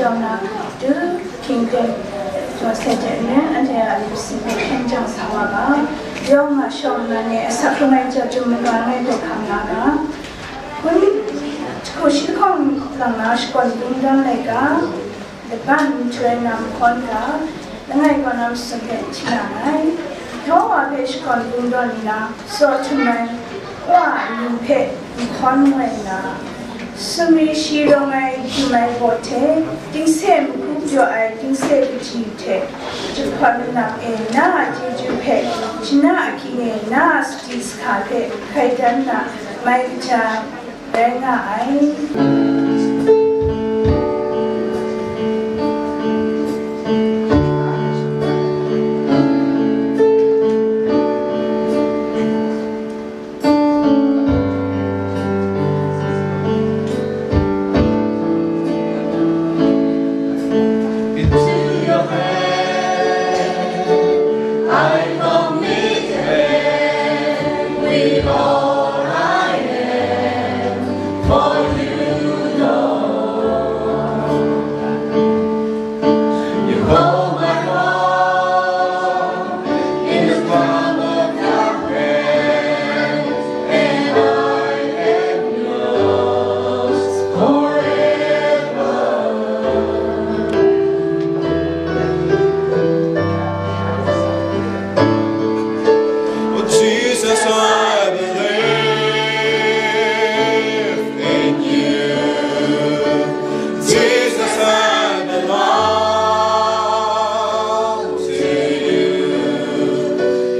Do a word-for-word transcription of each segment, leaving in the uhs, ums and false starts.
Yawng na, du, hkying ten, jaw se hte n rai, anhte a myit masin hpe hkyen jang sa wa ga, yawng a shawng nnan e asak hkrung ai chyeju mungga langai hpe hkam la ga, hpun jahku shi lahkawng lang na shakawn kungdawn laika, laban nhtoi na mahkawn ga, langai kaw na masum hpe hti na nngai. Yehova hpe shakawn kungdawn nna, tsaw htum ai Wa a mying hpe nhkawn ngoi nga, sumri shi rawng ai gyu ai baw hte, dingse mahku pyaw ai dingse kaji hte, jahpraw nna e na a chyeju hpe, shana ahkying e na a sadi sahka hpe hkaidan na mai kaja rai nga ai. Into your hand I commit with all I am, for you know. You hold my heart in the palm of your hand, and I am yours forever. Oh, Jesus, I believe in you. Jesus, I belong to you.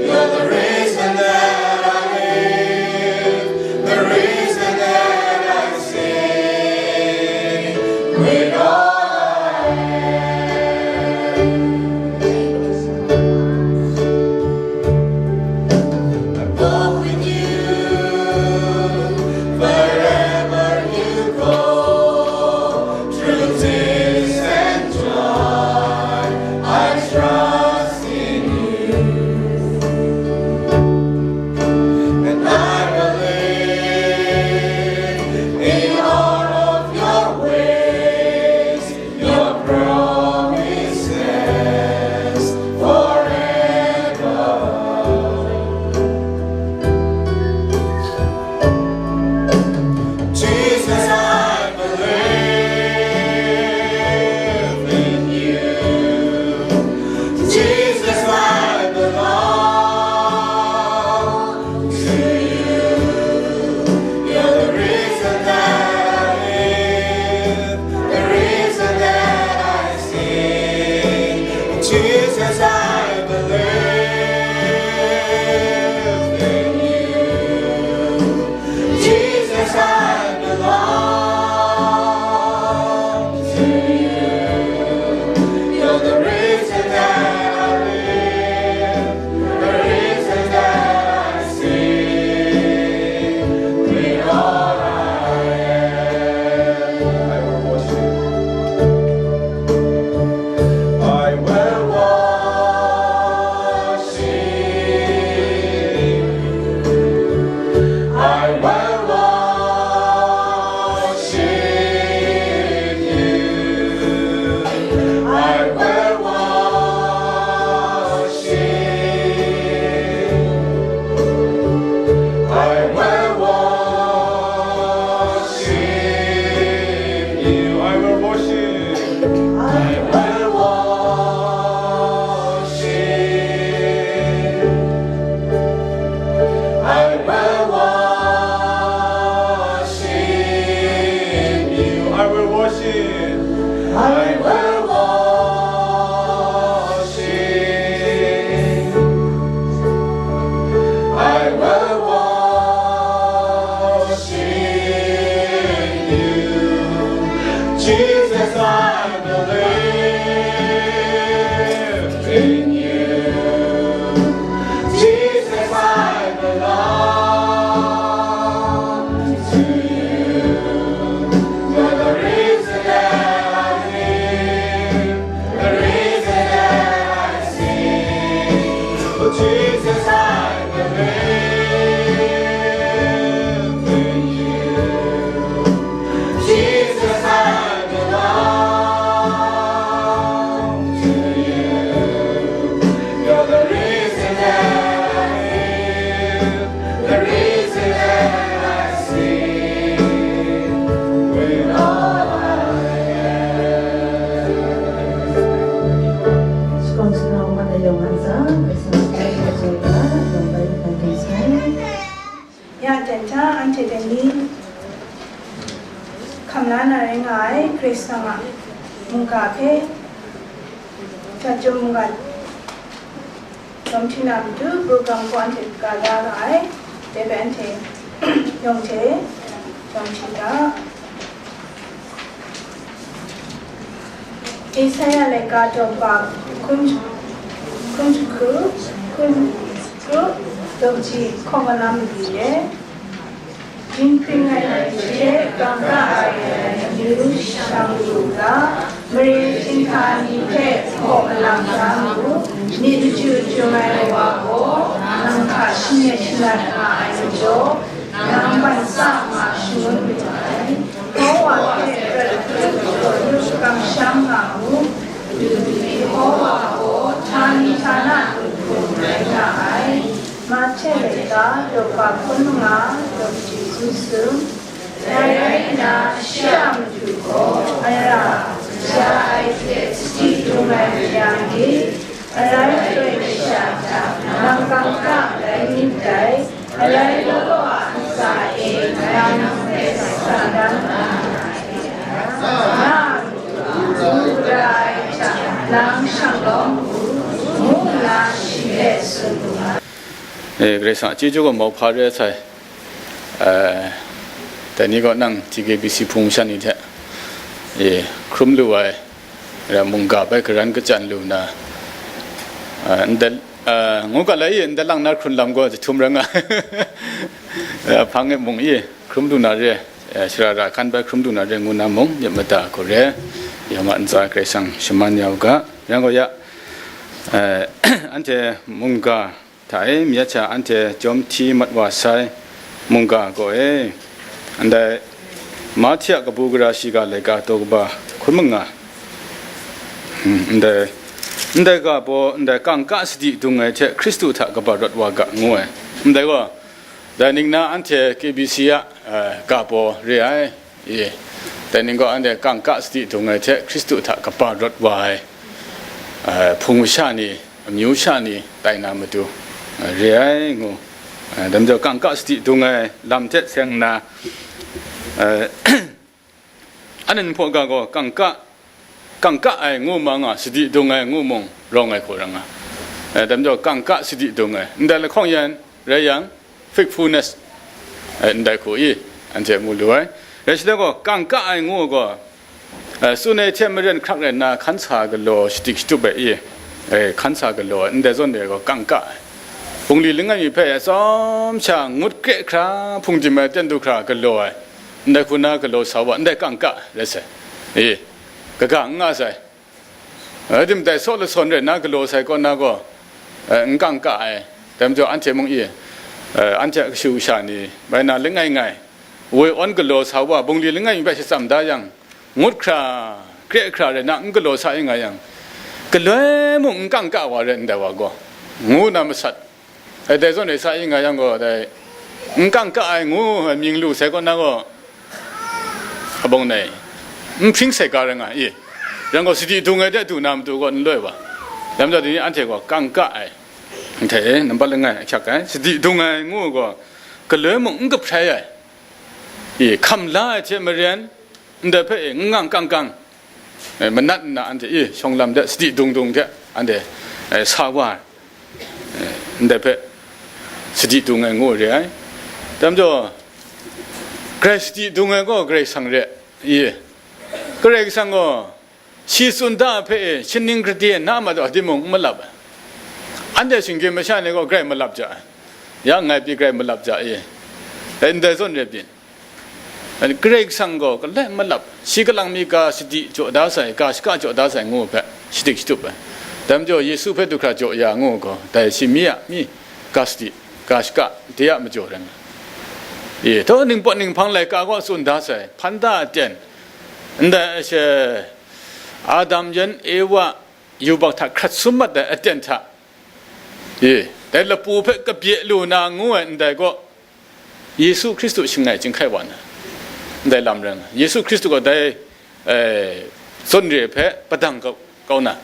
You're the reason that I live, the reason that I sing with all I am. I walk with you wherever you go. Through tears and joy, I trust in you. And I believe in all of your ways, your promises forever. Jesus, I believe in you. Jesus, I belong to you. You're the reason that I live, the reason that I sing. Jesus, I believe in you. Jesus, I belong to you. You're the reason that I live, the reason that I sing with all I am. I will worship. I will worship. Dai ni hkam la na rai nga ai Karai Kasang a mungga hpe, Chyum mungga jawm hti na matu program gaw anhte kaga da ga ai, dai bai anhte yawng hte jawm hti ga. Esaia laika daw hpa hkun, hkun jahku, hkun jahku, daw kaji hkawng alam mali re, dinghpring ai ni hte kangka ai ni amyu shang lu ga, mare htinghka ni hpe hkaw malang da mu, myit machyu jung ai wa gaw nang hta shangun shangun nga ai majaw, nang ban sa nga shangun lu ai. Hkawa hte prat hkrup, kamsham nga mu, Madu Hkawa gaw htani htana lu hkrum rai nga ai. Mahte laika daw hpa hkun manga, daw kaji hkun sung. Dai rai nna, shi a Madu gaw, Ara, ja ai hte sadi dung ai mayang ni, arai loi masha hta nang kangka rai myit dai, arai law law a ntsa e ngai nang hpe san dan nga ai. Nga ai matu, ngu gara ai hta nang shanglawm u, ngu nna shi hpe tsun wu ai. E, Karai Kasang a chyeju gaw mau hpa re ai sai. E, dai ni gaw nang T K B C hpung shan ni hte, e, hkrum lu ai, ra mungga bai karan kachyan lu na, e, ndai, e, ngu ga lai, e, ndai lang na hkrun lam gaw jahtum rai nga. E, hpang e mung e hkrum lu na re, e, shara ra hkan bai hkrum lu na re ngu na mung, myit mada hku re, yawng a ntsa Karai Kasang shaman ya u ga. Yang gaw ya, e, anhte mungga hta e, myit sha anhte jawm hti mat wa sai mungga gaw e, ndai Mahte a kabu gara shiga laika daw kaba hkun manga, hmm, ndai, ndai ga baw, ndai kangka sadi dung ai hte Hkristu hta kaba rawt wa ga, ngu ai. Ndai gaw, dai ning na anhte K B C a, eh, ga baw re ai. I, dai ning gaw anhte kangka sadi dung ai hte Hkristu hta kaba rawt wa ai, eh, hpung masha ni, amyu sha ni tai na matu, eh, re ai ngu, eh, dai majaw kangka sadi dung ai lam hte seng nna, eh, anhte hpaw ga gaw kangka, kangka ai ngu ma nga, sadi dung ai ngu mung rawng ai hku ra nga. Eh, dai majaw kangka sadi dung ai, ndai lahkawng yan rai yang, faithfulness, eh, ndai hku i, anhte mu lu ai. Rai shaloi gaw, kangka ai ngu gaw, eh, tsun ai hte maren hkrak rai nna, hkan sa galaw shadik shatup ai i, eh, hkan sa galaw ai, ndai zawn e gaw kangka ai. Bungli langai mi hpe atsawm sha ngut kre hkra hpung dim ai ten du hkra galaw ai, ndai hku na galaw sa wa, ndai kangka rai sai. E, kaga n nga sai. Eh, dim dai saw lasawn rai nna galaw sai kaw na gaw, eh, n kangka ai. Dai majaw anhte mung i, eh, anhte a kashu kasha ni, bai na langai ngai, woi awn galaw sa wa, bungli langai mi hpe shatsam da yang, ngut hkra, kre hkra rai nna n galaw sa i nga yang, galoi mung n kangka wa rai ndai wa gaw, ngu na masat. E, dai zawn e sa i nga yang gaw, dai n kangka ai ngu ai mying lu sai kaw na gaw, abawng nai, n hpring sai ga rai nga i. Yang gaw, sadi dung ai de du na matu gaw n loi wa. Dai majaw, dai ni anhte gaw kangka ai. Anhte e, nambat langai ahkyak ai, sadi dung ai ngu gaw, galoi mung n kahprai ai. I, hkam la ai hte maren, ndai hpe e, n ngang kang kang, eh, manat nna anhte, i, shawng lam de sadi dung dung hte anhte, eh, sa wa ai, eh, ndai hpe sadi dung ai ngu re ai. Dai majaw, grai sadi dung ai gaw Karai Kasang re, i, Karai Kasang gaw shi tsun da hpe e, shaning gade na matu timung n malap ai. Anhte shinggyim masha ni gaw grai malap ja ai. Ya ngai pyi grai malap ja e. Eh, ndai zawn re pyi. Karai Kasang gaw galoi malap, shi kalang mi ga sadi jaw da sai, ga shaka jaw da sai ngu hpe shadik shatup ai. Dai majaw Yesu hpe du hkra jaw ya ngu gaw, dai shi mi a mi ga sadi, ga shaka, de a majaw rai nga. E, htaw ningpawt ninghpang laika gaw tsun da sai, hpan da aten, ndai ashe, Adam yan Ewa yubak hta hkrat sum mat ai aten hta, e, dai lapu hpe kabye lu na ngu ai ndai gaw, Yesu Hkristu shangai chyinghkai wa na, ndai lam rai nga. Yesu Hkristu gaw dai, eh, zawn re hpe padang kau, kau na,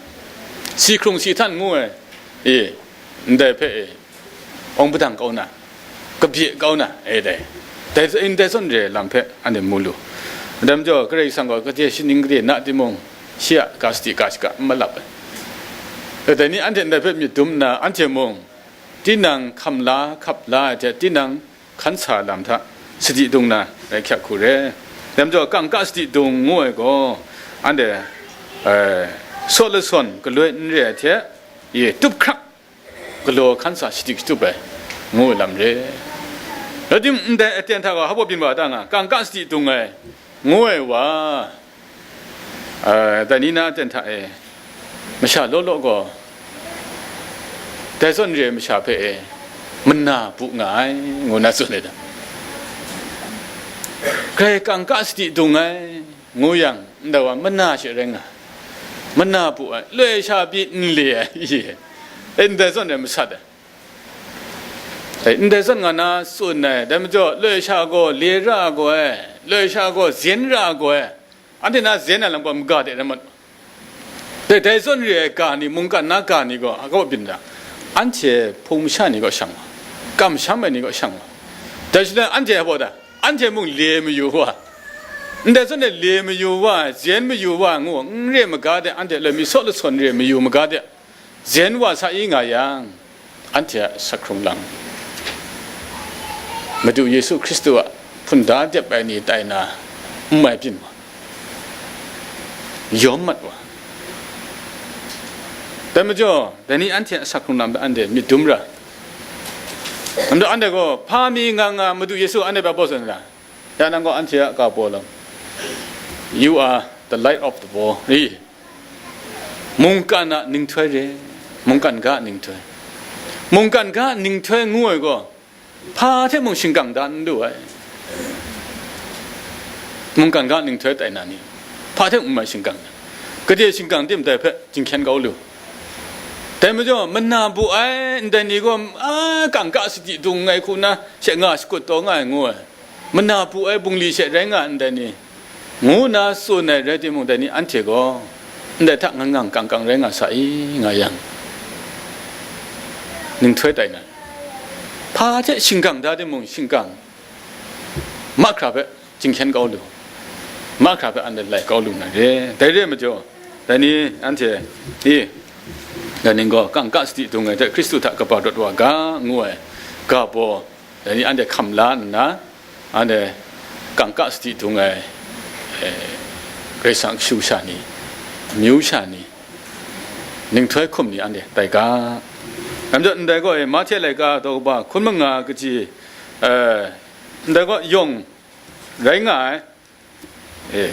si hkrung si htan ngu ai, e, ndai hpe, e, awng padang kau na, kabye kau na, e, dai. Dai, ndai zawn re ai lam hpe anhte mu lu. Dai majaw, Karai Kasang gaw gade shaning gade na timung, shi a ga sadi ga shaga n malap ai. Dai ni anhte ndai hpe myit dum nna, anhte mung tinang hkam la hkap la ai hte, tinang hkan sa lam hta sadi dung na rai hkyak hku re. Dai majaw, kangka sadi dung ngu ai gaw, anhte, eh, saw lasawn galoi n re ai hte, ye tup hkrak galaw hkan sa shadik shatup ai, ngu ai lam re. Rai timung, ndai aten hta gaw, hpa byin wa ta nga, kangka sadi dung ai, ngu ai wa, eh, dai ni na aten hta e, masha law law gaw, dai zawn re ai masha hpe e, mana bu nga ai, ngu na tsun ai ta. Grai kangka sadi dung ai, ngu yang, ndai wa mana she rai nga ai, mana bu ai, loi sha pyi n le ai, e, ndai zawn re masat ai. E, ndai zawn nga na tsun ai, dai majaw, loi sha gaw le ra ai gaw e, loi sha gaw zen ra ai gaw e, anhte na zen ai lam gaw maga de rai mat. Dai, dai zawn re ai ga ni, mungkan na ga ni gaw, a kaw byin da, anhte hpung masha ni kaw shang wa, kamsham ai ni kaw shang wa, dai shaloi anhte a baw da, anhte mung le mayu wa, ndai zawn e le mayu wa, zen mayu wa ngu, n re maga de, anhte loi mi saw lasawn re mayu maga de, zen wa sa i nga yang, anhte a sak hkrung lam, Madu Yesu Hkristu a hpunda dep ai ni tai na, n mai byin wa, yawm mat wa. Dai majaw, dai ni anhte a sak hkrung lam hpe anhte myit dum ra. Anhte, anhte gaw, hpa mi nga nga Madu Yesu anhte hpe baw tsun ai ta? Ya nang gaw anhte a ga baw lam, "You are the light of the world," i, mungkan a ninghtoi re, mungkan ga a ninghtoi. Mungkan ga a ninghtoi ngu ai gaw, hpa hte mung shingkang da n lu ai. Mungkan ga a ninghtoi tai na ni, hpa hte mung n mai shingkang da. Gade shingkang tim dai hpe jinghkyen kau lu. Dai majaw, mana bu ai ndai ni gaw, a, kangka sadi dung ai hku na, she nga shakut taw nga ai ngu ai. Mana bu ai bungli she rai nga ai ndai ni, ngu nna tsun ai rai timung, dai ni anhte gaw ndai hta ngang ngang kang kang rai nga sa i, nga yang, ninghtoi tai na, hpa hte shingkang da timung, shingkang mahkra hpe jinghkyen kau lu, mahkra hpe anhte lai kau lu na re. Dai re ai majaw, dai ni anhte, i, dai ning gaw kangka sadi dung ai hte Hkristu hta kaba rawt wa ga, ngu ai ga baw, dai ni anhte hkam la nna, anhte kangka sadi dung ai, eh, Karai Kasang kashu sha ni, amyu sha ni, ninghtoi hkum ni anhte tai ga. Dai majaw, ndai gaw, eh, Mahte laika daw kaba hkun manga kaji, eh, ndai gaw yawng rai nga ai, eh,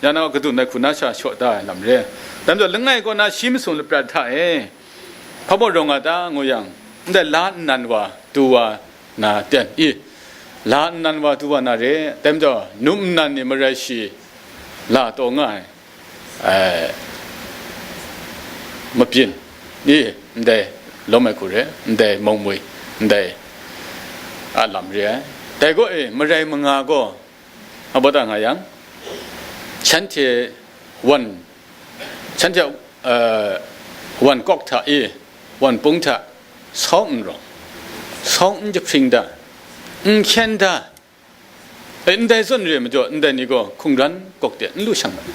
ya na kadun ai hku na sha shaw da ai lam re. Dai majaw, langai kaw na shi masum laprat hta e, hpa baw rawng nga ta ngu yang, ndai la nnan wa du wa na ten i, la nnan wa du wa na re. Dai majaw, num nnan ni marai shi la taw nga ai, eh, mabyin i, ndai lawm ai hku re, ndai mawng mwi, ndai a lam re ai. Dai gaw, e, marai manga gaw, a baw ta nga yang, shanhte wan, shanhte, eh, wan kawk hta e, wan pung hta sawng n rawng, sawng n jahpring da, n hkyen da, e, ndai zawn re ai majaw, ndai ni gaw hkungran kawk de n lu shang ai.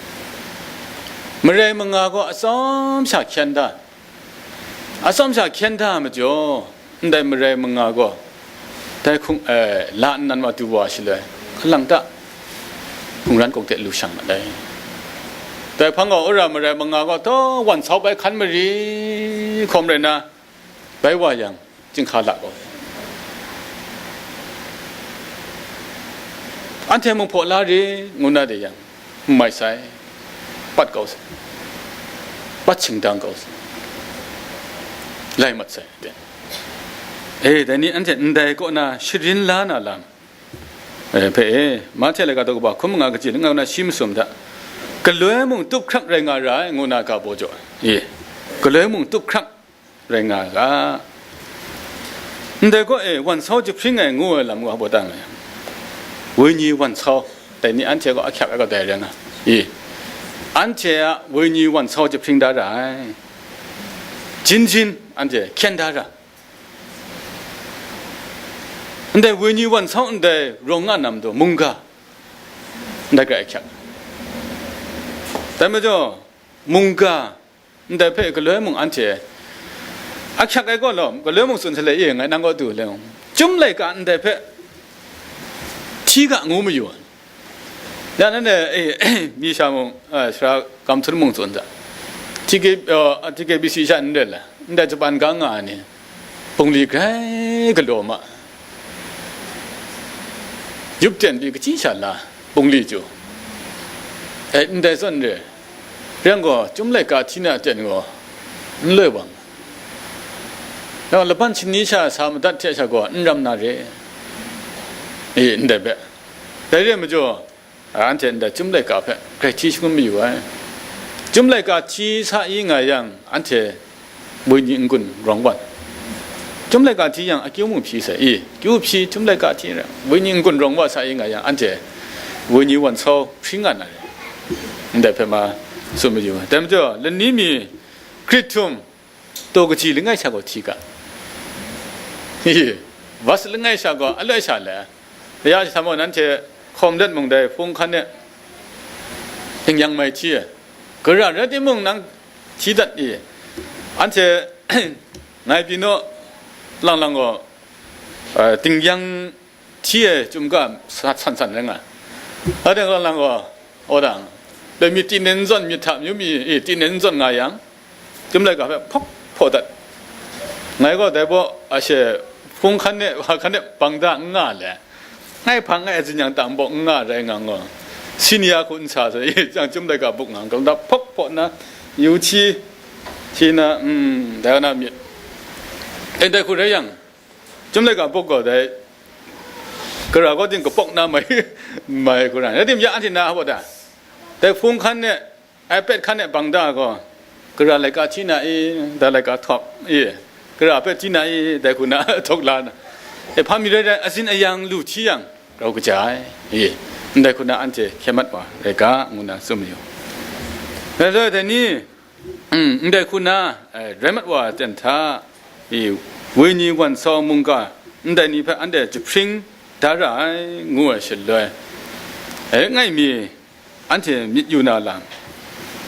Marai manga gaw atsawm sha hkyen da, atsawm sha hkyen da ai majaw, ndai marai manga gaw, dai hkung, eh, la nnan wa du wa shaloi, hkalang ta hkungran kawk de lu shang mat ai. Dai hpang gaw, wora marai manga gaw, taw wan sau bai hkan mari hkawm rai na, bai wa yang, chyinghka la kau. Anhte mung hpaw la re, ngu na de yang, n mai sai, pat kau sai, pat shingdang kau sai, lai mat sai, ten. E, dai ni anhte ndai kaw na sharin la na lam, e, hpe e, Mahte laika daw kaba hkun manga kaji langai kaw na shi masum hta, galoi mung tup hkrak rai nga ra ai, ngu na ga baw jaw ai. E, galoi mung tup hkrak rai nga ga. Ndai gaw, e, wan sau jahpring ai ngu ai lam gaw hpa baw ta nga yang, wenyi wan sau, dai ni anhte gaw ahkyak ai gaw dai rai nga i, anhte a wenyi wan sau jahpring da ra ai, jin jin anhte hkyen da ra, Ndai wenyi wan sau ndai rawng nga na majaw, mungga ndai grai ahkyak. Dai majaw, mungga ndai hpe galoi mung anhte ahkyak ai gaw law, galoi mung tsun sa le, e, ngai nang kaw du le, chyum laika ndai hpe hti ga ngu mayu ai. Ya, nanhte, e, mi sha mung, e, sara gam htum mung tsun hta, T K, e, T K B C sha n rai le, ndai Japan ga nga ai ni, bungli grai galaw ma, yup ten pyi kachyi sha la, bungli chyu, e, ndai zawn re, rai yang gaw, chyum laika hti na aten gaw, n loi wang, yang laban shani sha sa madat hte sha gaw, n ram na re, e, ndai hpe. Dai re ai majaw, anhte ndai chyum laika hpe grai hti shangun mayu ai. Chyum laika hti sa i nga yang, anhte wenyi n-gun rawng wa ai. Chyum laika hti yang, akyu mung hpyi sai i, kyu hpyi, chyum laika hti ra, wenyi n-gun rawng wa sa i nga yang, anhte wenyi wan sau hpring nga na re. Ndai hpe ma tsun mayu ai. Dai majaw, lani mi grit htum, taw kaji langai sha gaw hti ga. Hi, bus langai sha gaw aloi sha le. Ya, shi hta mung nanhte hkawm dat mung dai hpung hkan e tingyan mai hti e. Gara rai timung, nang hti dat i. Anhte ngai pyi naw lang lang gaw, eh, tingyan hti e, chyum ga sa-, san san rai nga ai. Aten lang lang gaw, aw dang, dai myit tinen zawn, myit hta myu mi, e, tinen zawn nga yang, chyum laika hpe hpawk hpaw dat. Ngai gaw dai baw, ashe, hpung hkan e, wa hkan e bang da n nga le, ngai hpang ngai zin yang tam baw n nga rai nga ngaw, senior hku n sa sai, e, jang chyum laika buk nga, gaw da hpawk hpaw nna, yu hti, hti na, mm, dai na myit, e, dai hku rai yang, chyum laika buk gaw dai, gara gaw ting kapawk na mai, mai hku rai. Rai tim, ya anhte na a baw ta? Dai hpung hkan e, iPad hkan e bang da gaw, gara laika hti na i, dai laika htawk i, gara hpe hti na i, dai hku na htawk la na. E, hpa mi rai rai, azin ayang lu hti yang, grau kaja ai, e, ndai hku na anhte hkye mat wa rai ga, ngu na tsun mayu. Dai, dai, dai ni, mm, ndai hku na, eh, rai mat wa ten hta, e, wenyi wan sau mungga, ndai ni hpe anhte jahpring da ra ai, ngu ai shaloi, e, langai mi anhte myit yu na lam,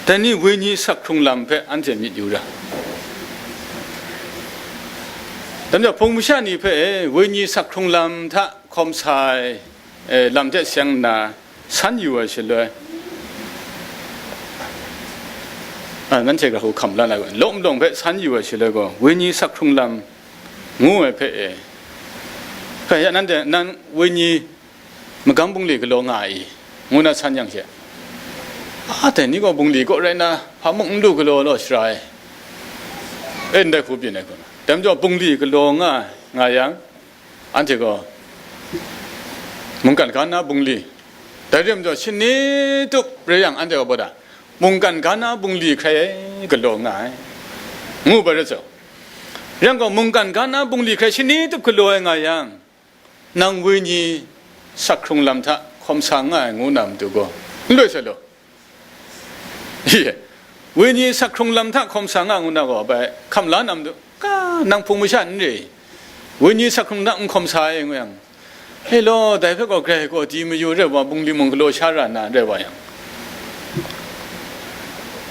dai ni wenyi sak hkrung lam hpe anhte myit yu ra. Dai majaw, hpung masha ni hpe, e, wenyi sak hkrung lam hta hkawm sa ai, e, lam hte seng nna, san yu ai shaloi, a, nanhte ga hku hkam la na gaw, lawm lawng hpe san yu ai shaloi gaw, wenyi sak hkrung lam ngu ai hpe e, hpe ya nanhte, nang wenyi magam bungli galaw nga ai i, ngu na san yang she, a, dai ni gaw bungli kaw rai nna, hpa mung n lu galaw law shara ai, e, ndai hku byin ai hku na. Dai majaw, bungli galaw nga, nga yang, anhte gaw mungkan ga na bungli, dai rim jaw, shani tup rai yang, anhte gaw baw da, mungkan ga na bungli hkrai ai galaw nga ai, ngu bai rai zaw. Rai yang gaw, mungkan ga na bungli hkrai shani tup galaw ai nga yang, nang wenyi sak hkrung lam hta hkawm sa nga ai ngu na matu gaw, n loi sai law. Wenyi sak hkrung lam hta hkawm sa nga ngu na gaw, bai hkam la na matu, ka, nang hpung masha n re, wenyi sak hkrung hta n hkawm sa ai ngu yang, e law, dai hpe gaw grai gaw di mayu rai wa, bungli mung galaw sha ra na rai wa yang,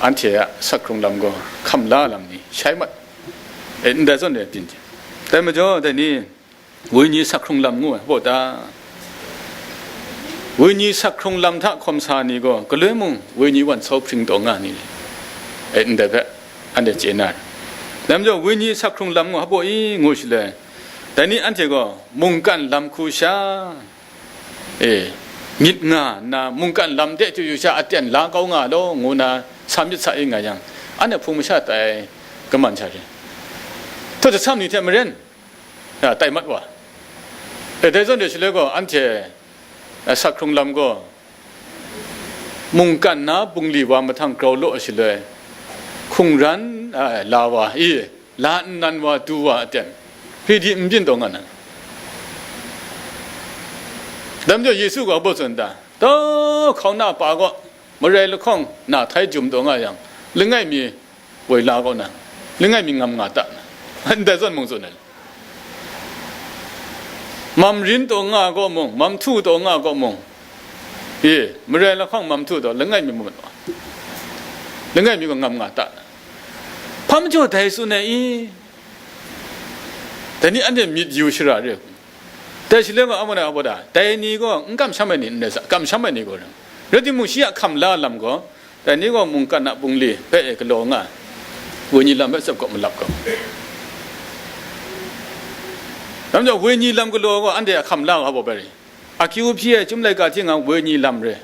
anhte a sak hkrung lam gaw hkam la lam ni shai mat, e, ndai zawn rai byin hte. Dai majaw, dai ni, wenyi sak hkrung lam ngu ai, hpaw ta? Wenyi sak hkrung lam hta hkawm sa ni gaw, galoi mung wenyi wan sau hpring taw nga ni le? E, ndai hpe anhte chye na ai. Dai majaw, wenyi sak hkrung lam ngu hpaw i ngu shaloi, dai ni anhte gaw mungkan lam hku sha, e, myit nga nna, mungkan lam de chyu yu sha aten la kau nga law, ngu na sa myit sa i nga yang, anhte hpung masha tai kaman sha re, htaw jahtam ni hte maren, a, tai mat wa. E, dai zawn de shaloi gaw, anhte, a, sak hkrung lam gaw, mungkan na bungli wa mahtang grau law shaloi, hkungran, a, la wa i, la nnan wa du wa aten, hpyi di n byin taw nga na. Dai majaw, Yesu gaw hpaw tsun ta? Taw, hkauna pa gaw marai lahkawng na htai jum taw nga yang, langai mi woi la kau na, langai mi ngam nga ta na, ndai zawn mung tsun ai. Mam rin taw nga gaw mung, mam htu taw nga gaw mung, e, marai lahkawng mam htu taw, langai mi mu mat wa, langai mi gaw ngam nga ta. Hpa majaw dai tsun ai i? Dai ni anhte myit yu shara re. Dai shaloi gaw, amu na abaw da, dai ni gaw n kamsham ai ni, ndai sa, kamsham ai ni gaw rai. Rai timung, shi a hkam la lam gaw, dai ni gaw mungkan a bungli hpe e galaw nga ai, wenyi lam hpe tsap gaw malap gaw. Dai majaw, wenyi lam galaw gaw, anhte a hkam la wa baw bai ri. Akyu hpyi ai chyum laika hti nga wenyi lam re.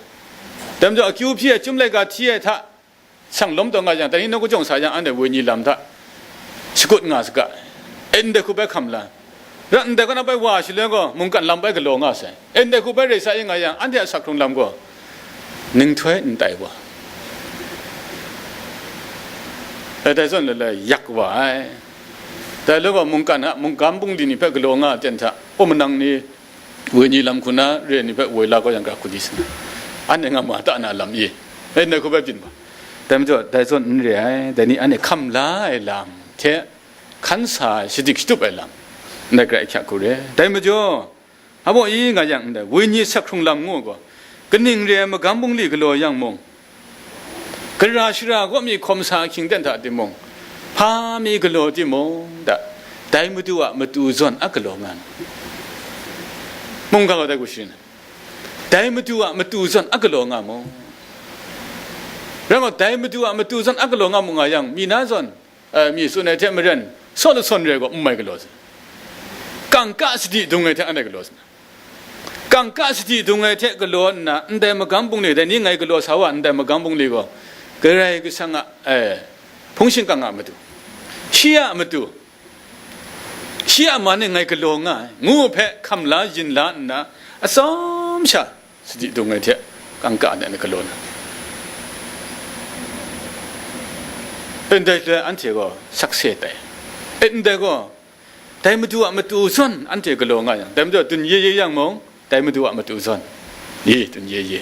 Dai majaw, akyu hpyi ai chyum laika hti ai hta, shang lawm taw nga yang, dai ni nawku jawng sa yang, anhte wenyi lam hta shakut nga saga, e, ndai hku bai hkam la, ra ndai kaw na bai wa shaloi gaw, mungkan lam bai galaw nga sai, e, ndai hku bai rai sa yu nga yang, anhte a sak hkrung lam gaw, ninghtoi n tai wa, e, dai zawn lai lai yak wa ai. Dai law gaw, mungkan a, mungkan bungli ni hpe galaw nga ai ten hta, umanang ni, wenyi lam hku na re ni hpe woi la kau yang, gara hku di sa na, anhte nga ma ta na lam i, e, ndai hku bai byin wa. Dai majaw, dai zawn n re ai, dai ni anhte hkam la ai lam hte hkan sa ai, shadik shatup ai lam, ndai gara ai hkyak hku re. Dai majaw, abaw i nga yang, ndai wenyi sak hkrung lam ngu gaw, kaning re ai magam bungli galaw yang mung, gara shara kaw mi hkawm sa ahkying ten hta timung, hpa mi galaw timung, da, dai Madu a matu zawn a galaw nga na. Mungga gaw dai hku sharin ai. Dai Madu a matu zawn a galaw nga mu. Rai gaw, dai Madu a matu zawn a galaw nga mu nga yang, mi na zawn, e, mi tsun ai hte maren, saw lasawn re gaw, n mai galaw sai. Kangka sadi dung ai hte anhte galaw sai. Kangka sadi dung ai hte galaw nna, ndai magam bungli dai ni ngai galaw sa wa, ndai magam bungli gaw, Karai Kasang a, e, hpung shingkang a matu, shi a matu, shi a man e ngai galaw nga ai, ngu hpe hkam la yin la nna, atsawm sha sadi dung ai hte kangka de galaw na. E, ndai loi anhte gaw sakse tai. E, ndai gaw, dai Madu a matu zawn anhte galaw nga yang, dai majaw dun ye ye yang mung, dai Madu a matu zawn. Ye, dun ye ye.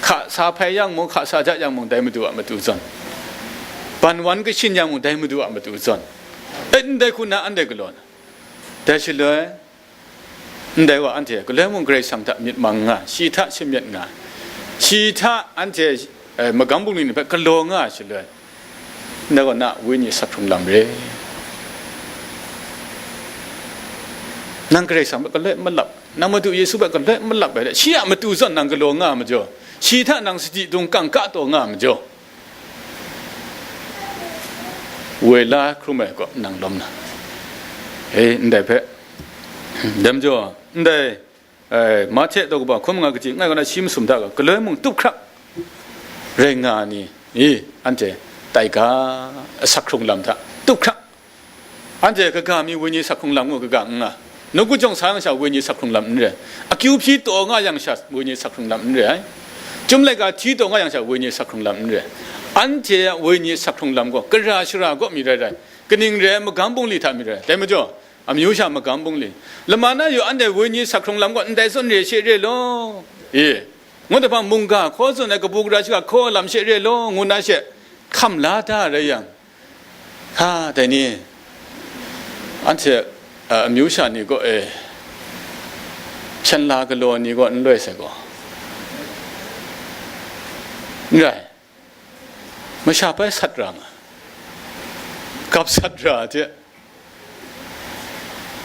Hka sa hpai yang mung, hka sa ja yang mung, dai Madu a matu zawn. Ban wan kashin yang mung, dai Madu a matu zawn. E, ndai hku na anhte galaw na. Dai shaloi, ndai wa anhte galoi mung Karai Kasang hta myit mang nga, shi hta shamyet nga, shi hta anhte, e, magam bungli ni hpe galaw nga shaloi, ndai gaw na wenyi sak hkrung lam re. Nang Karai Kasang hpe galoi malap, nang Madu Yesu hpe galoi malap ai, shi a matu zawn nang galaw nga majaw, shi hta nang sadi dung kangka taw nga majaw, woi la hkrum ai gaw nang lawm na. E, ndai hpe, dai majaw, ndai, e, Mahte daw kaba hkun manga kaji ngai kaw na shi masum hta gaw, galoi mung tup hkrak rai nga ai ni, i, anhte tai ga, asak hkrung lam hta tup hkrak. Anhte kaga mi wenyi sak hkrung lam ngu kaga n nga. Nawku jawng sa yang sha wenyi sak hkrung lam n re ai. Akyu hpyi taw nga yang sha wenyi sak hkrung lam n re ai. Chyum laika hti taw nga yang sha wenyi sak hkrung lam n re ai. Anhte a wenyi sak hkrung lam gaw gara shara kaw mi rai rai, kaning re ai magam bungli hta mi rai. Dai majaw, amyu sha magam bungli, lama na yu anhte wenyi sak hkrung lam gaw ndai zawn re she re law, e, ngut ai hpang mungga hkaw zawn ai kabu gara shiga hkaw ai lam she re law, ngu na she hkam la da rai yang, ha, dai ni, anhte, a, amyu sha ni gaw, e, shanla galaw ni gaw n loi sai gaw, n rai, masha pai sat ra nga, gap sat ra hte,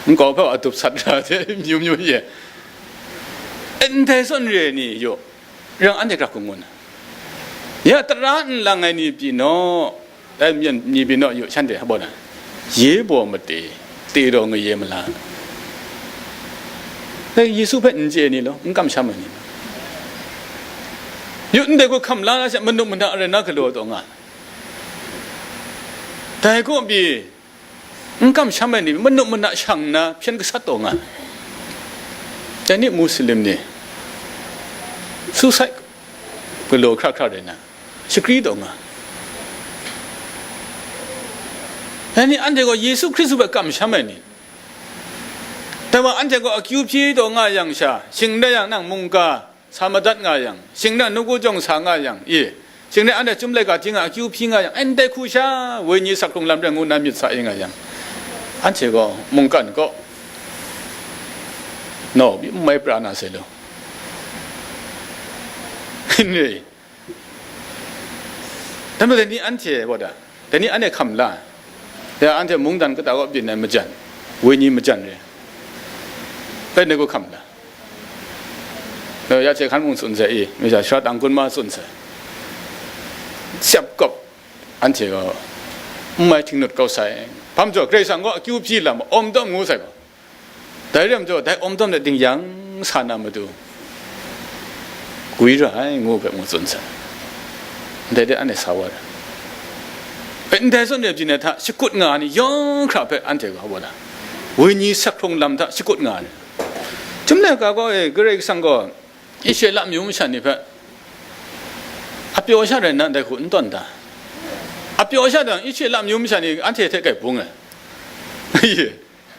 nkau hpe a dup sat ra hte, myu myu ye, ndai zawn re ni yaw, rang anhte grak hku ngun ai. Ya tara nlang ai ni pyi naw, dai myen ni pyi naw yu, shanhte hpa na, ye baw mate, te daw ngaye mala. Dai Yesu hpe n chye ni law, n kamsham ai ni law, yu ndai hku hkam la na she, manu mana rai na galaw taw nga. Dai kaw pyi, n kamsham ai ni, manu mana shang nna hpyen gasat taw nga. Dai ni Muslim ni, suicide galaw hkra hkra rai na, shakri taw nga. Dai ni anhte gaw Yesu Hkristu hpe kamsham ai ni, dai wa anhte gaw akyu hpyi taw nga yang sha, shing n rai yang nang mungga sa madat nga yang, shing n rai nawku jawng sa nga yang, i, shing n rai anhte chyum laika hti nga akyu hpyi nga yang, ndai hku sha wenyi sak hkrung lam rai ngu na myit sa e nga yang, anhte gaw mungkan kaw No, byi n mai pra na sai law. N re. Dai majaw, dai ni anhte gaw da, dai ni anhte hkam la, ya, anhte mungdan kata kaw byin ai majan, wenyi majan re, dai ni gaw hkam la. Ya, hte hkan mung tsun sai i, masha shara tang kun ma tsun sai. Siap kawp, anhte gaw n mai htingnut kau sai. Hpa majaw, Karai Kasang gaw akyu hpyi lam awm dawm ngu sai gaw, dai re ai majaw, dai awm dawm de ding yang sa na matu, gwi ra ai ngu hpe mung tsun sai. Ndai de anhte sa wa ai. E, ndai zawn re byin ai hta shakut nga ai ni yawng hkra hpe anhte ga wa na, wenyi sak hkrung lam hta shakut nga ai ni. Chyum na ga gaw, e, Karai Kasang gaw Israela amyu masha ni hpe a pyaw sha rai nna ndai hku n tawn da. A pyaw sha dang, Israela amyu masha ni anhte hte kai bung ai.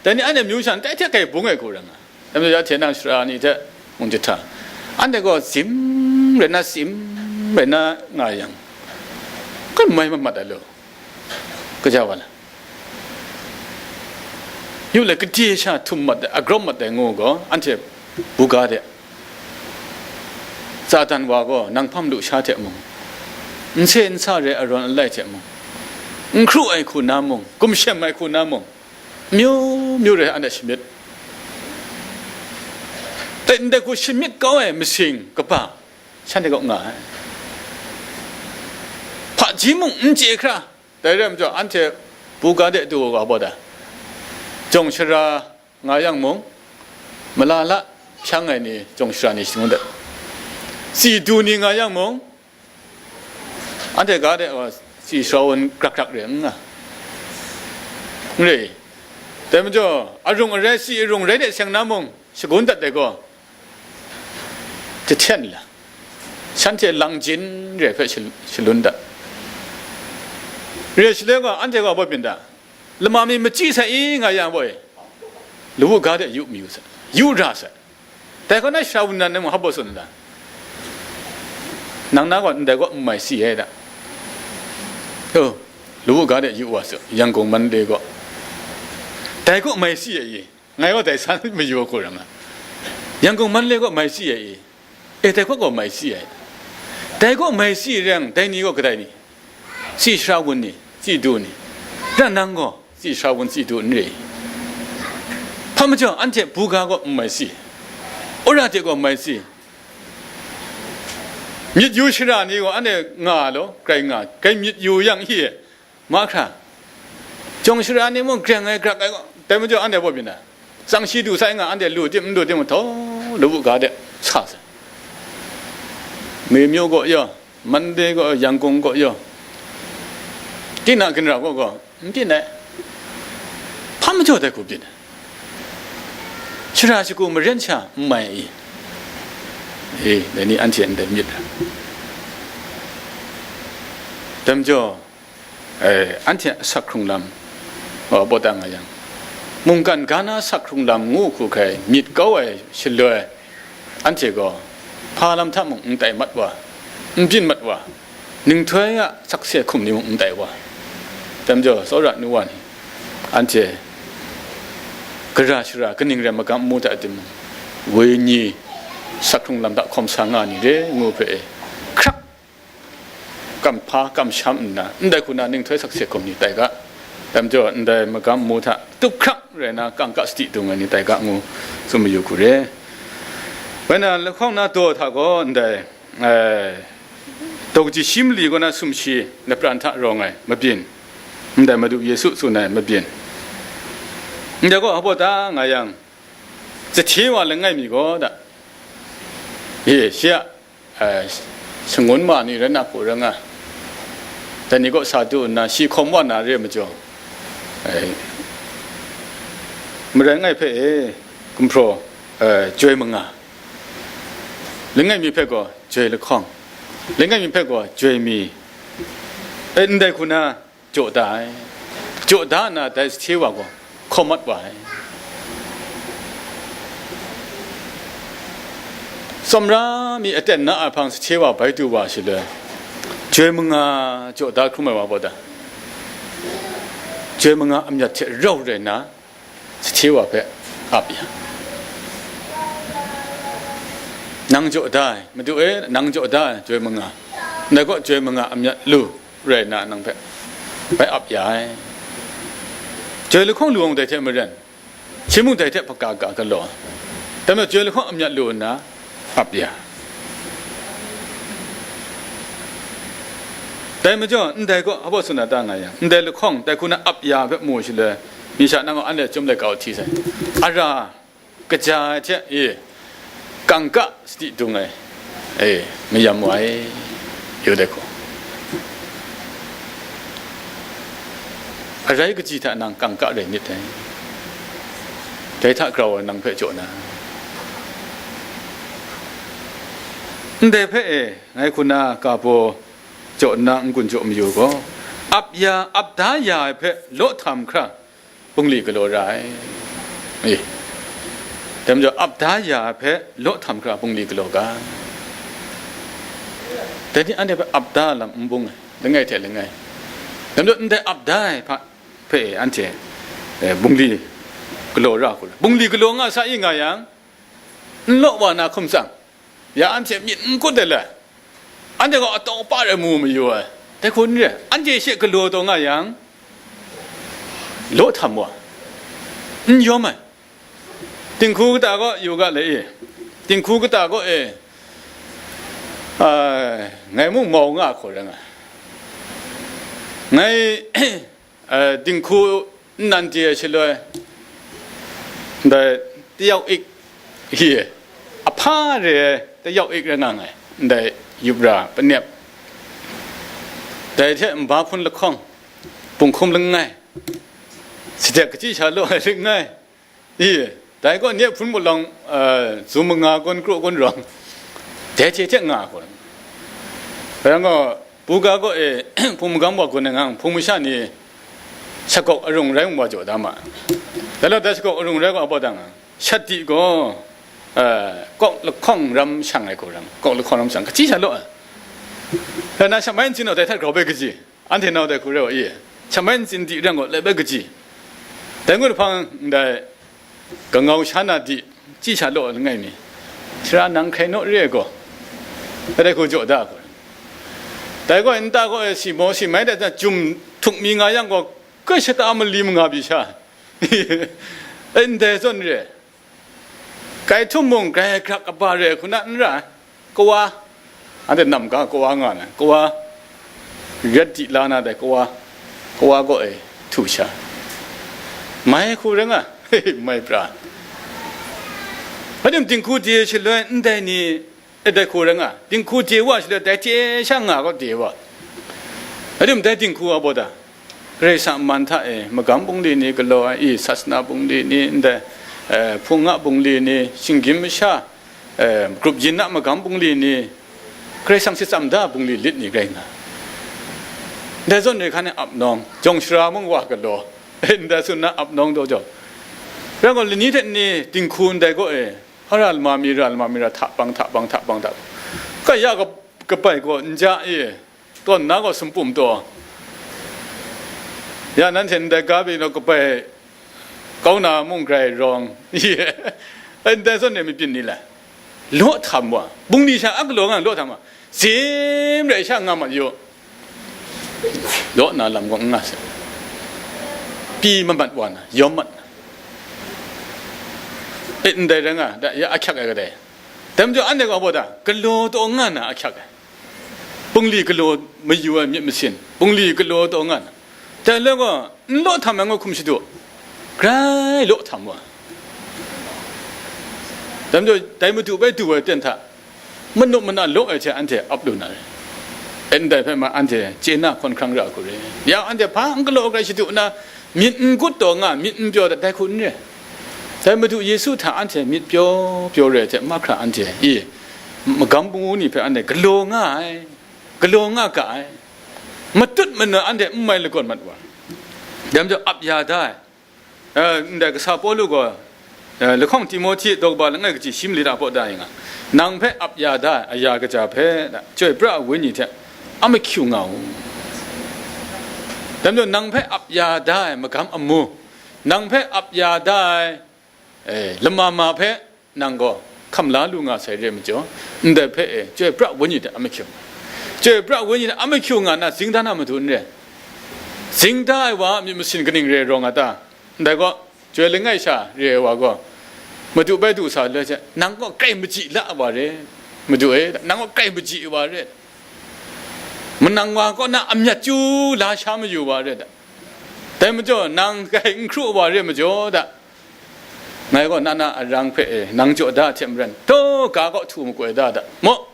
Dai ni anhte myu sha ndai hte kai bung ai hku rai nga. Dai majaw, ya hte nang shara ni hte mung jahta, anhte gaw zim rai na, zim rai na nga yang, kai mai mamat ai law, kaja wa la. Yu le, kade sha htum mat ai, agrawp mat ai ngu gaw, anhte buga de, Satan wa gaw nang hpam lu sha hte mung, n se n sa re ai arawn alai hte mung, n hkru ai hku na mung, gumshem ai hku na mung, myu myu re anhte shamyit. Dai ndai hku shamyit kau ai masing kaba, shanhte kaw nga ai. Hpaji mung n chye hkra, dai rai majaw, anhte buga de du wa gaw da, jawng shara nga yang mung, malala hpyang ai ni, jawng shara ni shangun dat, tsi du ni nga yang mung, anhte ga de, wa, tsi shara wun grak grak re n nga, n re. Dai majaw, arung arai, tsi arung rai de seng na mung, shagun dat ai gaw, jahten la, shanhte langjin re hpe shal-, shalun dat. Re shaloi gaw, anhte gaw baw byin da, lama mi machyi sai i nga yang baw e, lawu ga de yu mayu sai, yu ra sai. Dai kaw na shara wun nan ni mung hpa baw tsun nna, nang na gaw ndai kaw n mai si ai da. O, lawu ga de yu wa su, Yangkung Mandalay kaw. Dai kaw mai si ai i? Ngai gaw dai san mayu hku rai nga. Yangkung Mandalay kaw mai si ai i? E, dai kaw gaw mai si ai. Dai kaw mai si ai rai yang, dai ni gaw kadai ni? Tsi shara wun ni, tsi du ni? Ra nang gaw tsi shara wun, tsi du n re i? Hpa majaw, anhte buga gaw n mai si, wora de gaw mai si, myit yu shara ni gaw anhte nga law, grai nga, grai myit yu yang hte mahkra, jawng shara ni mung greng ai, grak ai gaw, dai majaw anhte baw byin na, tsang shi du sai nga, anhte lu tim n lu tim, htaw lawu ga de sa sai. Mei myu gaw yaw, Mandalay gaw, Yangkung gaw yaw, tinang ginra gaw gaw, n byin ai. Hpa majaw dai hku byin ai. Shara shagu maren sha n mai i? E, dai ni anhte ndai myit ai. Dai majaw, e, anhte asak hkrung lam, o, baw ta nga yang, mungkan ga na asak hkrung lam ngu hku hkrai myit kau ai shaloi, anhte gaw hpa lam hta mung n tai mat wa, n byin mat wa, ninghtoi a sakse hkum ni mung n tai wa. Dai majaw, tsawra nu wa ni, anhte gara shara kaning rai magam mu hta timung, wenyi sak hkrung lam hta hkawm sa nga ni re ngu hpe e, hkrak kamhpa kamsham nna, ndai hku na ninghtoi sakse hkum ni tai ga. Dai majaw, ndai magam mu hta tup hkrak rai na, kangka sadi dung ai ni tai ga ngu tsun mayu hku re. Bai na, lahkawng na daw hta gaw ndai, eh, daw kaji shi mali kaw na sumshi lapran hta rawng ai mabyin, ndai Madu Yesu tsun ai mabyin, ndai gaw hpa baw ta nga yang, jahte wa langai mi gaw da, e, shi a, eh, shangun ma ni rai na hku rai nga, dai ni kaw sa du nna shi hkawm wa na re ai majaw, eh, marai langai hpe e, gumhpraw, eh, joi manga, langai mi hpe gaw joi lahkawng, langai mi hpe gaw joi mi, e, ndai hku na jaw da ai. Jaw da nna dai sahte wa gaw hkawm mat wa ai. Tsawmra mi aten na a hpang sahte wa bai du wa shaloi, joi manga jaw da hkrum ai wa baw ta? Joi manga amyat hte rau rai nna, sahte wa hpe ap ya. Nang jaw da ai, Madu e, nang jaw da ai, joi manga, ndai kaw joi manga amyat lu rai nna, nang hpe bai ap ya ai. Joi lahkawng lu ai dai hte maren, shi mung dai hte hpaka ga galaw, dai majaw, joi lahkawng amyat lu nna ap ya. Dai majaw, ndai kaw hpa tsun na ta nga yang, ndai lahkawng dai hku na ap ya hpe mu shaloi, mi sha nang gaw anhte chyum laika hti sai. Ara kaja ai hte e, kangka sadi dung ai, e, mayam wa ai, yu dai hku. Arai kaji hta nang kangka rai myit dai. Dai hta grau ai nang hpe jaw na. Ndai hpe e, ngai hku na ka baw jaw nna n-gun jaw mayu gaw, ap ya, ap da ya ai hpe law htam hkra, bungli galaw ra ai. E, dai majaw, ap da ya ai hpe law htam hkra bungli galaw ga. Dai ni anhte hpe ap da lam n bung ai, langai hte langai. Dai majaw, ndai ap da ai hpa hpe anhte, e, bungli galaw ra hku ra. Bungli galaw nga sa i nga yang, n law wa na hkum tsang, ya anhte myit n kut ai le, anhte gaw ataw pa rai mu mayu ai, dai hku n re ai. Anhte she galaw taw nga yang, law htam wa, n yawm ai. Dinghku kata kaw yu ga le e, dinghku kata kaw e, a, ngai mung mau nga hku rai nga, ngai, a, dinghku nnan chye ai shaloi, ndai tayau ik, hi, ahpa re ai tayau ik rai nga nngai, ndai yup ra panep, dai hte nba hpun lahkawng, bunghkum langai, sadek kachyi sha law ai langai, i, dai gaw nye hpun palawng, a, zum manga gawn kru gawn rawng, dai hte hte nga hku. Rai nga, Buga gaw e, hpung magam wa gun ai ngang, hpung masha ni shakauk arung rai wa jaw da ma. Dai law, dai shakauk arung rai wa baw dang, shati gaw, eh, kawk lahkawng ram shang ai hku ram, kawk lahkawng ram shang, kachyi sha law ai. Dai na, shamai ntsin naw dai hta grau bai kaji, anhte nau dai hku rai wa i, shamai ntsin di rang gaw, lai bai kaji. Dai ngut hpang ndai, kangau sha na di, chyi sha law langai mi, sara nang hkrai naw re ai gaw, kadai hku jaw da hku. Dai gaw, nta gaw, e, si maw, si mai, dai hta jum htuk mi nga yang gaw, kai shata mali manga pyi sha, e, ndai zawn re, kai htum mung, grai grak kaba re hku na n ra ai. Kawa, anhte nam ga kawa nga na, kawa, rat di la na dai kawa, kawa gaw e htu sha, mai hku rai nga, mai pra. Hpa tim dinghku de shaloi ndai ni, e, dai hku rai nga, dinghku de wa shaloi dai hte sha nga gaw de wa. Hpa tim dai dinghku a baw da, Karai Kasang man hta e, magam bungli ni galaw ai, i, sasana bungli ni, ndai, eh, hpung a bungli ni, shinggyim masha, eh, grup yin a magam bungli ni, Karai Kasang shitsam da bungli lit ni rai nga. Ndai zawn re hkan e ap nawng, jawng shara mung wa galaw, ndai tsun na ap nawng daw jaw. Rai gaw, lani hte ni dinghku ndai gaw e, a ra lama mi, ra lama mi ra, hta bang, hta bang, hta bang, hta bang. Kaya ka, kabai gaw n ja e, tawn na gaw sumpum taw. Ya nanhte ndai ga pyi naw kabai kau na mung grai rawng, ndai zawn e myit byin ni lai? Law htam wa, bungli sha a galaw nga law htam wa, zim rai sha nga mat yu, law na lam gaw n nga sai, pyi mamat wa na, yawm mat na, e, ndai rai nga, da, ya ahkyak ai kadai. Dai majaw, anhte gaw baw da, galaw taw nga na ahkyak ai. Bungli galaw mayu ai myit masin, bungli galaw taw nga na. Dai loi gaw, n law htam ai ngu hkum shadu, grai law htam wa. Dai majaw, dai Madu bai du ai ten hta, manu mana law ai hte anhte ap lu na re. E, ndai hpe ma anhte chye na hkawn hkrang ra hku re. Ya anhte hpa n galaw grai shadu nna, myit n gut taw nga, myit n pyaw dat dai hku n re. Dai Madu Yesu hta anhte myit pyaw pyaw re ai hte mahkra anhte, i, magam bungli ni hpe anhte galaw nga ai, galaw nga ga ai, matut mana anhte n mai lagawn mat wa, dai majaw ap ya da ai. Eh, ndai kasa Pawlu gaw, eh, lahkawng Timohti daw kaba langai kaji shi mali ta baw da yin nga, nang hpe ap ya da ai aya kaja hpe, chyoi pra ai Wenyi hte a mahkyu nga u. Dai majaw nang hpe ap ya da ai magam amu, nang hpe ap ya da ai, eh, lama ma hpe, nang gaw hkam la lu nga sai re ai majaw, ndai hpe e, Chyoi pra Wenyi hte a mahkyu, Chyoi pra Wenyi hte a mahkyu nga nna zing da na matu n re. Zing da ai wa a myit masin kaning re rawng a ta? Ndai gaw, Chyoi langai sha re ai wa gaw, Madu bai du sa loi hte, nang gaw grai maji la ai wa re, Madu e, nang gaw grai maji ai wa re, manang wa kaw na amyat chyu la sha mayu wa re da. Dai majaw, nang grai n hkru ai wa re majaw da, ngai gaw na na arang hpe e, nang jaw da hte maren, taw ga kaw htu makoi da da, maw?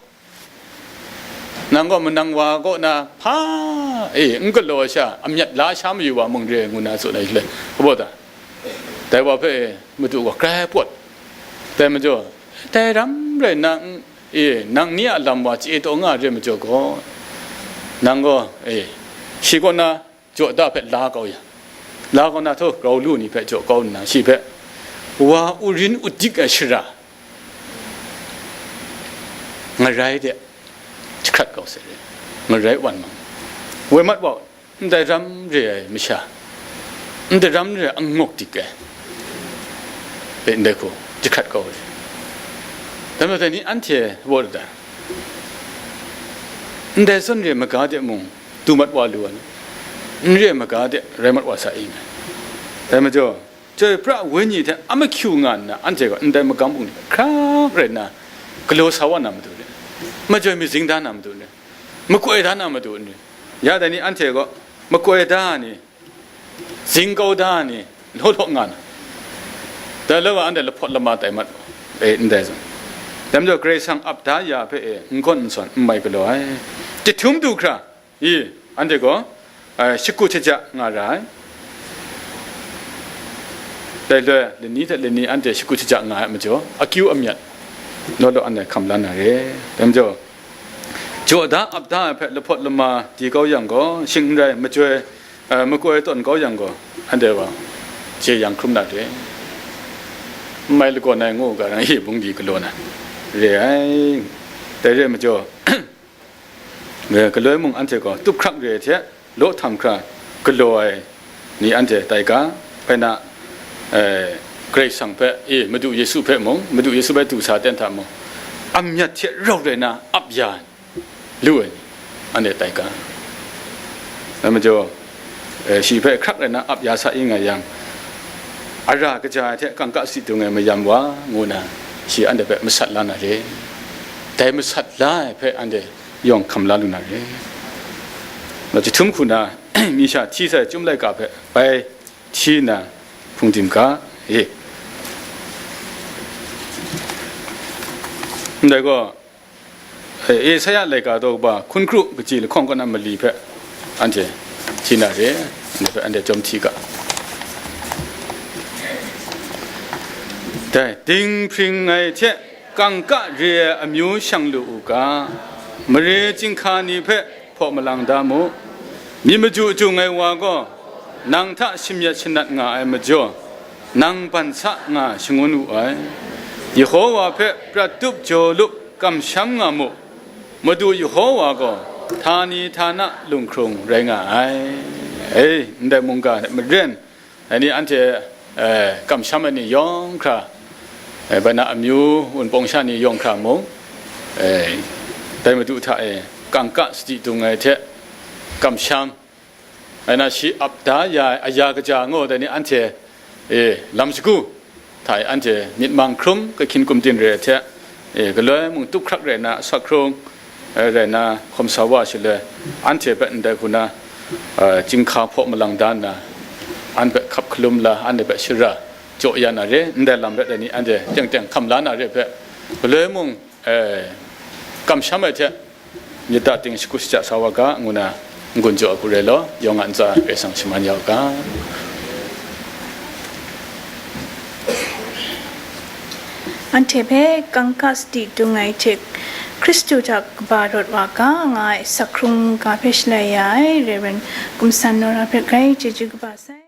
Nang gaw manang wa kaw na hpa e n galaw ai sha, amyat la sha mayu wa mung re, ngu na tsun ai shaloi, kabaw ta? Dai wa hpe e, Madu gaw grai pawt. Dai majaw, dai ram rai nna, n-, e, nang ni a lam wa chye taw nga re majaw gaw, nang gaw, e, shi kaw na jaw da hpe la kau ya, la kau na, htaw grau lu ni hpe jaw kau nna, shi hpe wa urin udik ai shara ngarai de jahkrat kau sai re, ngarai wan mang. Woi mat wa, ndai ram re ai masha, ndai ram re ai angawk dik ai, e, ndai hku jahkrat kau re. Dai majaw dai ni anhte wa da, ndai zawn re ai maga de mung du mat wa lu ai, n re ai maga de rai mat wa sa i nga. Dai majaw, Chyoi pra Wenyi hte a mahkyu nga nna, anhte gaw ndai magam bungli hkrak rai nna galaw sa wa na matu re, majoi mazing da na matu re, makoi da na matu re. Ya dai ni anhte gaw makoi da ai ni, zing kau da ai ni, law law nga na, dai loi wa anhte lahpawt lama tai mat, e, ndai zawn. Dai majaw, Karai Kasang ap da ya hpe e n gawn n sawn n mai galaw ai. Chyahtum du hkra, i, anhte gaw, eh, shakut shaja nga ra ai. Dai loi, lani hte lani anhte shakut shaja nga ai majaw, akyu amyat law law anhte hkam la na re. Dai majaw, jaw da ap da ai hpe lahpawt lama di kau yang gaw, shing n rai, majoi, eh, makoi tawn kau yang gaw, anhte wa jeyang hkrum na re. N mai lagawn ai ngu ga rang, i bungli galaw na re ai. Dai re ai majaw, e, galoi mung anhte gaw tup hkrak re ai hte law htam hkra galaw ai ni anhte tai ga, bai na, e, Karai Kasang hpe, e, Madu Yesu hpe mung, Madu Yesu bai du sa ten hta mung, amyat hte rau rai na ap ya lu ai ni anhte tai ga. Dai majaw, e, shi hpe hkrak rai na ap ya sa i nga yang, ara kaja ai hte kangka sadi dung ai mayam wa, ngu na, shi anhte hpe masat la na re. Dai masat la ai hpe anhte yawng hkam la lu na re. Chyahtum hku na, mi sha hti sai Chyum laika hpe bai hti nna hpung dim ga, e. Ndai gaw, e, Esaia laika daw kaba hkun kru kaji lahkawng kaw na mali hpe anhte hti na re, anhte hpe anhte chyawm hti ga. Dai, dinghpring ai hte kangka re ai amyu shang lu u ga, mare chyinghka ni hpe hpaw malang da mu. Myit maju jung ai wa gaw nang hta shamyet shanat nga ai majaw, nang ban sa nga shangun wu ai. Yehowa hpe prat tup jaw lup kamsham nga mu. Madu Yehowa gaw htani htana lunghkrung rai nga ai. E, ndai mungga hte maren, dai ni anhte, eh, kamsham ai ni yawng hkra, eh, bai na amyu wunpawng sha ni yawng hkra mung, eh, dai Madu hta e kangka sadi dung ai hte kamsham, bai na shi ap da ya ai aya kaja ngaw dai ni anhte, eh, lam shagu hta e anhte myit mang hkrum, kahkyin kumtin re ai hte, e, galoi mung tup hkrak rai nna, asak hkrung, e, rai nna, hkawm sa wa shaloi, anhte hpe ndai hku na, e, chyinghka hpaw malang da nna, an hpe hkap hkalum la, anhte hpe shara jaw ya na re, ndai lam rai ai ni anhte teng teng hkam la na re hpe, galoi mung, e, kamsham ai hte, myit ting shagu shaja sa wa ga, ngu na n-gun jaw ai hku rai law, yawng a ntsa Karai Kasang shaman ya u ga. Anhte hpe kangka sadi dung ai hte Hkristu hta kaba rawt wa ga, nga ai asak hkrung ga hpe shalai ya ai Rev. Gumsan Nora hpe grai chyeju kaba sai.